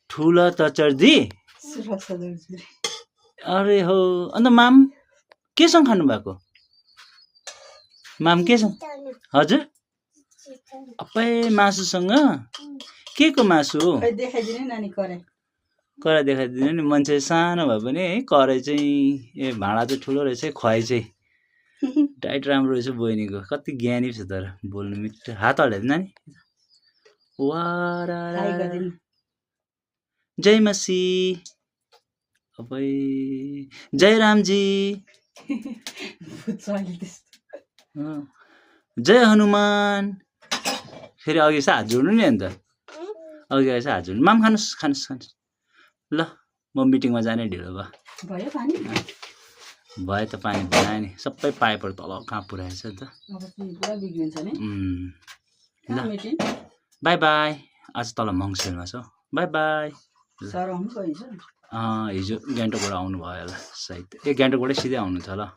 ठुला त चर्दी सुरक्षा दर्जी अरे हो अन्त माम केसँग खानु भएको माम केसँग हजुर अप्पै मासुसँग के को मासु हो खै देखाइदिनु नानी करे करा देखाइदिनु नि मान्छे सानो भए पनि है करे चाहिँ ए भाँडा चाहिँ ठुलो रहेछ खुवाइ चाहिँ डाइट राम्रो रहेछ बहिनीको कति ज्ञानी छ तर बोल्नु मिठो हात हल्लाइदिनु नानी वारा हाई गरिदिनु जय मसी अबै जय रामजी भुत्छ अहिले त्यस्तो अँ, जय हनुमान फेरि अघि चाहिँ हात जोड्नु नि अन्त अघि आएछ हात जोड्नु माम खानुहोस् खानुहोस् खानुहोस् ल म मिटिङमा जाने ढिलो भयो भयो पानी भयो त पानी बनायो नि सबै पाइपहरू तल कहाँ पुऱ्याएछ नि त अब चाहिँ पुरा बिग्रिन्छ नि ल मिटिङ बाई बाई आज तल मङ्सिरमा छ बाई बाई सर आउनु गइन्छ हिजो गान्तोकबाट आउनु भयो होला सायद ए गान्तोकबाटै सिधै आउनु छ ल